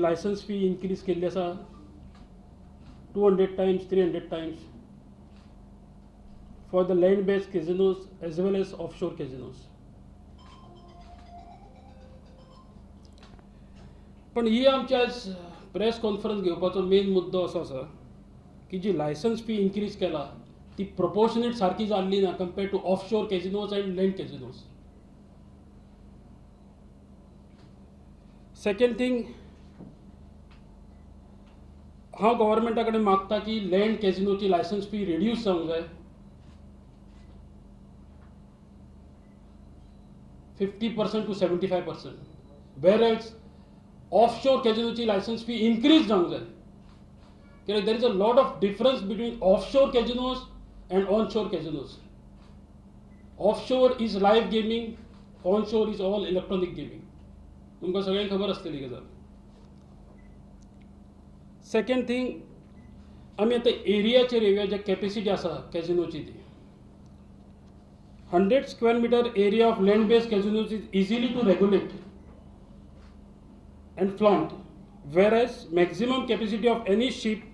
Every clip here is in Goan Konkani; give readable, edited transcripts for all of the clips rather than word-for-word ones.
लायसन्स फी इन्क्रीज केल्ली आसा 200 times 300 times for the land based casinos as well as offshore casinos. पण ही आमची आज प्रेस कॉन्फरन्स घेवपाचो मेन मुद्दो असो आसा की जी लायसन्स फी इन्क्रीज केला ती प्रोपोर्शनेट सारकी जाल्ली ना compare to offshore casinos and land casinos. Second thing, हांव गव्हर्मेंटा कडेन मागता की लँड कॅजिनोची लायसन्स फी रिड्यूस जावंक जाय 50% टू 75%, वेर एज ऑफशोर कॅजिनोची लायसन्स फी इन्क्रीज जावंक जाय. कित्याक there is a lot of difference between offshore casinos and onshore casinos. Offshore is live gaming, onshore is all electronic gaming. तुमकां सगळ्यांक खबर आसतली गजाल. सेकंड थिंग, आमी आतां एरियाचेर येवया, जे कॅपेसिटी आसा कॅजिनोची ती 100 square meter area of land based casinos is easily to regulate and flaunt, whereas maximum capacity of any ship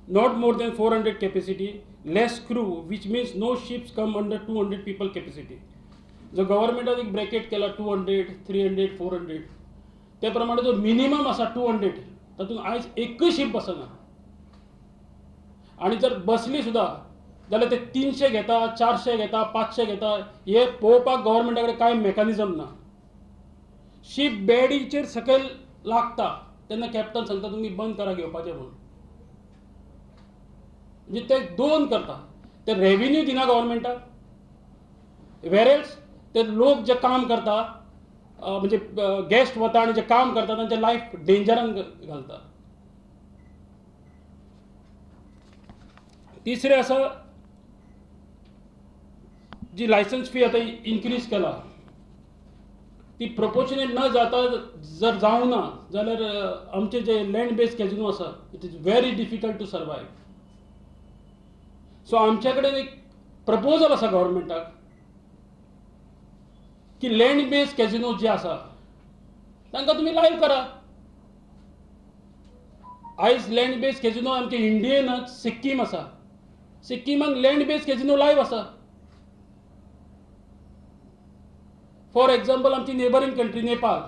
not more than 400 capacity, less crew, which means no ships come under 200 people capacity. जो गव्हर्मेंटान एक ब्रॅकेट केला 200, 300, 400, ते प्रमाणे जो मिनिमम आसा 200, तातूंत आयज एकूय शीप बसना. आनी जर बसली सुद्दां जाल्यार ते 300 घेता, 400 घेता, 500 घेता. हे पळोवपाक गव्हर्मेंटा कडेन कांय मेकॅनिजम ना. शीप बेडीचेर सकयल लागता तेन्ना कॅप्टन सांगता तुमी बंद करा घेवपाचें म्हणून. म्हणजे ते दोन करता, ते रेवेन्यू दिना गव्हर्मेंटाक, वेरेल्स ते लोक जे काम करता म्हणजे गेस्ट वता आनी जे काम करता तांचे लायफ डेंजरान घालता. तिसरें आसा जी लायसन्स फी आतां इन्क्रीज केला ती प्रोपोर्शनेट न जाता जर जावना जाल्यार आमचे जे लँड बेस्ड कॅजिनो आसा it is very difficult to survive. So आमचे कडेन एक प्रपोजल आसा गव्हर्मेंटाक की लँड बेस्ड कॅजिनो जे आसा तांकां तुमी लायव्ह करा. आयज लँड बेस्ड कॅजिनो आमचे इंडियेनच सिक्कीम आसा, सिक्किमाक लँड बेस्ड कॅजिनो लायव्ह आसा. फॉर एक्झाम्पल आमची neighbouring country Nepal,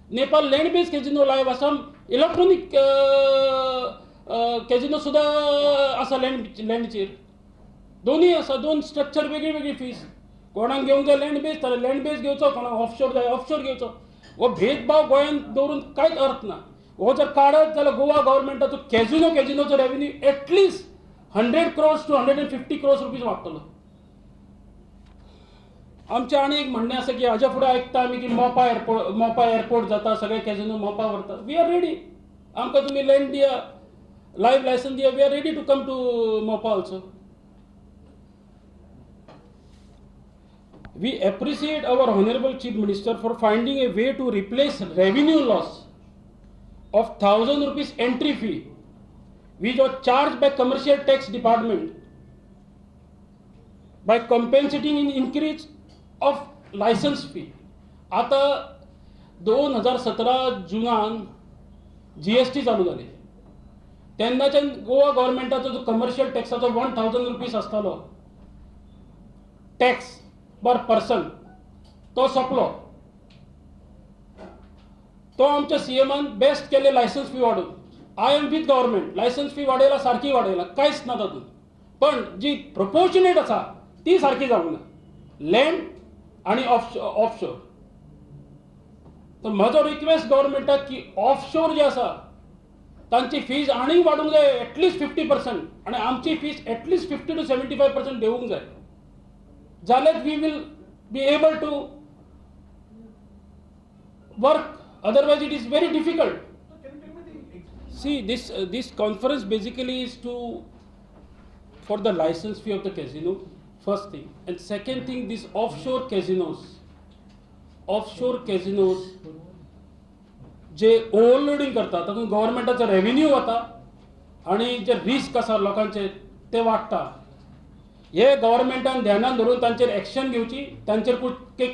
Nepal land based casino live आसा, इलेक्ट्रॉनीक कॅजिनो सुद्दां आसा लँडचेर. दोनूय आसा, दोन स्ट्रक्चर, वेगळी वेगळी फीस. कोणाक घेवंक जाय लँड बेस जाल्यार लँड बेस घेवचो, कोणाक ऑफशोर जाय ऑफशोर घेवचो. हो भेदभाव गोंयांत दवरून कांयच अर्थ ना. हो जर काडत जाल्यार Goa गव्हर्मेंटाचो कॅजिनोचो revenue at least 100 crores to 150 crores rupees वाडटलो. आमचें आनी एक म्हणणें आसा की हाज्या फुडें आयकता आमी की मोपा एअरपोर्ट जाता, सगळे कॅजिनो मोपा व्हरता. We are ready, आमकां तुमी लँड दिया, लायव्ह लायसन्स दिया, we are ready to come to Mopa also. We appreciate our Honorable Chief Minister for finding a way to replace revenue loss of 1,000 rupees entry fee, which was charged by Commercial Tax Department, by compensating in increase of license fee. आता 2017 जूनान GST चालू जाली, तेन्नाच्यान गोवा गव्हर्मेंटाचो जो कमर्शियल टॅक्साचो 1,000 रुपीज आसतालो टॅक्स पर पर्सन, तो सोंपलो. तो आमच्या सीएमान बेस्ट केले लायसन्स फी वाडोवन. I am with government, licence fee वाडयला, सारकी वाडयला, कांयच ना तातूंत, पण जी प्रोपोर्शनेट आसा ती सारकी जावंक ना, लँड आनी ऑफशोर. तर म्हजो रिक्वेस्ट गव्हर्मेंटाक की ऑफशोर जे आसा तांची फीज आनीक वाडूंक जाय एटलिस्ट 50% आनी आमची fees at least 50 to 75% देवूंक जाय, जाल्यार we will be able to work, otherwise it is very difficult. See, this conference basically is to for the license fee of the casino, first thing, and second thing, this offshore casinos जे ओवरलोडींग करता तातूंत गव्हर्मेंटाचो रेवेन्यू वता आनी जे रिस्क आसा लोकांचे ते वाडटा. हे गव्हर्मेंटान ध्यानान धरून तांचेर एक्शन घेवची, तांचेर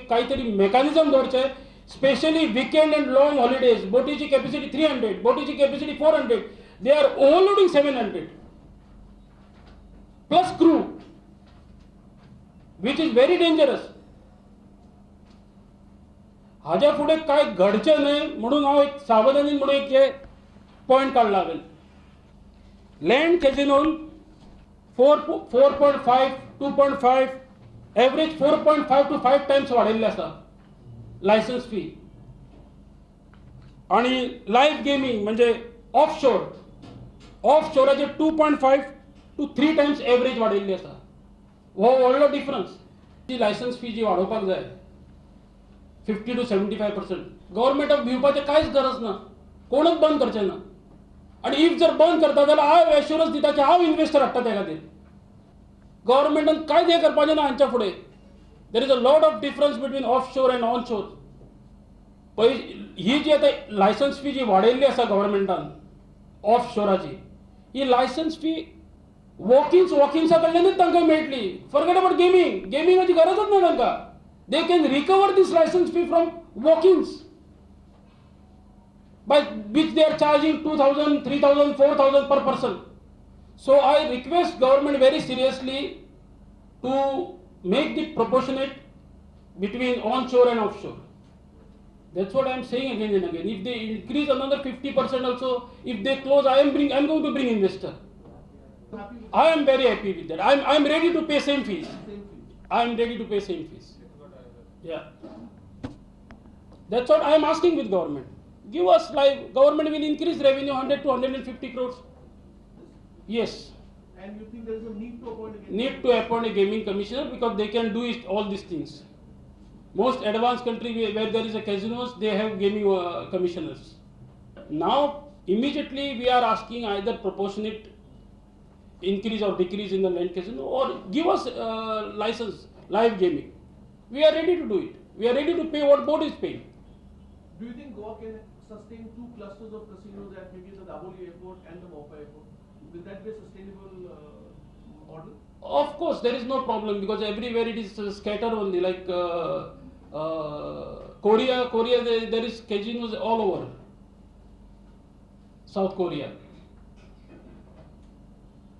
कांय तरी मेकॅनिजम दवरचे Specially weekend and long holidays बोटीची capacity 300, बोटीची capacity 400, they are overloading 700 plus crew, which is very dangerous. हाज्या फुडें काय घडचें न्हय म्हणून हांव एक सावधानीन म्हणून एक हे पॉयंट काडला हांवें. लँड कॅजिनोन 4.5, 2.5, एवरेज 4.5 to 5 times वाडयल्ले आसा लायसन्स फी. आणि लायव्ह गेमींग म्हणजे ऑफशोर, ऑफशोराचे 2.5 to 3 times average वाडयल्ली आसा. हो व्हडलो डिफरन्स. ती लायसन्स फी जी वाडोवपाक जाय 50 to 75%. गव्हर्मेंटाक भिवपाचें कांयच गरज ना, कोणूच बंद करचें ना. आनी if जर बंद करता जाल्यार हांव एश्युरन्स दिता की हांव इन्वेस्टर हाडटा त्या खातीर. गव्हर्मेंटान कांयच हें करपाचें ना हांच्या फुडें. There is a lot of difference between offshore and onshore. पळय ही जी आतां लायसन्स फी जी वाडयल्ली आसा गव्हर्मेंटान ऑफशोराची, ही लायसन्स फी वॉकिन्स वॉकिन्सा कडल्यानूच तांकां मेळटली. फॉरगेट अबाउट गेमींग, गेमिंगाची गरजच ना तांकां. They can recover this license fee from walk-ins, by which they are charging 2,000, 3,000, 4,000 per person. So I request government very seriously to make the proportionate between onshore and offshore. That's what I am saying again and again. If they increase another 50% also, if they close, I am going to bring investor. I am very happy with that. I am ready to pay same fees. I am ready to pay same fees. Yeah, that's what I am asking with government. Give us live. Government will increase revenue 100 to 150 crores. Yes. And you think there is a need to appoint a gaming? Need to appoint a gaming commissioner because they can do it, all these things. Most advanced country where there is a casinos, they have gaming commissioners. Now immediately we are asking either proportionate increase or decrease in the land casino or give us license live gaming. We are ready to do it. We are ready to pay what board is paying. Do you think Goa can sustain two clusters of casinos at maybe the Dabolim Airport and the Mopa Airport? Will that be a sustainable model? Of course, there is no problem because everywhere it is scattered only. Like Korea, there is casinos all over. South Korea.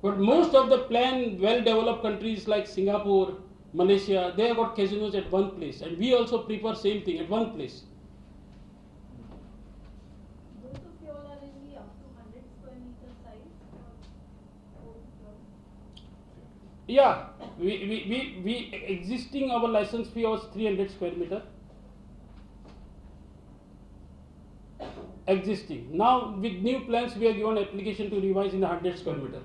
But most of the planned, well-developed countries like Singapore, Malaysia, they have got casinos at one place, and we also prefer same thing at one place. Both of you all are in the up to 100 square meter size? Yeah, we existing our license fee was 300 square meter. Existing. Now with new plans we have given application to revise in the 100 square meter.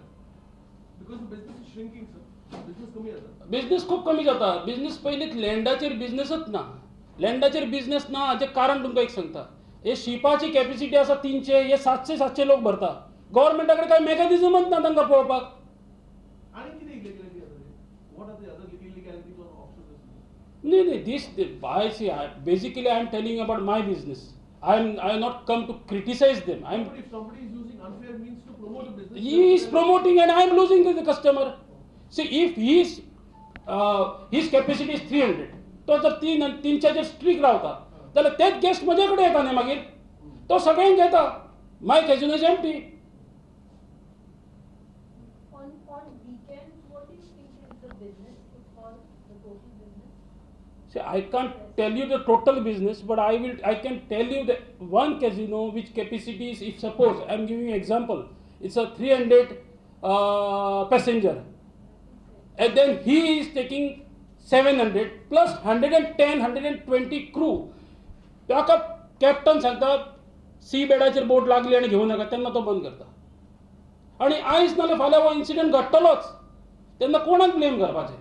Because the business is shrinking, sir. Business कमी जाता. बिझनेस खूब कमी जाता. बिझनेस पयलींच लँडाचेर बिझनेसच ना. लँडाचेर बिझनेस ना हाचें कारण तुमकां एक सांगता. हे शिपाची कॅपेसिटी आसा 300, हे 700 लोक भरता. गव्हर्मेंटा कडेन कांय मेकॅनिजमच ना तांकां पळोवपाक. आनी कितें इलिगॅलिटी आसा? What are the other illegalities on offshore business? न्ही न्ही, this I see basically I am telling about my business. I have not come to criticize them. But if somebody is using unfair means to promote a business, he is promoting and I am losing the customer. See, if his capacity is 300, तो जर 300 स्ट्रीक रावता जाल्यार तेच गेस्ट म्हजे कडेन येता न्ही मागीर तो सगळ्यांक घेता. My casino is empty. On weekends, what do you think is the business for the total business? See, I can't tell you the total business, but I can tell you the one casino which capacity is, if suppose I am giving you example, it's a 300 passenger. And then he is taking 700 plus 110, 120 crew. ताका कॅप्टन सांगता सी बेडाचेर बोट लागली आनी घेवं नाका, तेन्ना तो बंद करता. आनी आयज नाल्यार फाल्यां हो इन्सिडंट घडटलोच, तेन्ना कोणाक ब्लेम करपाचें?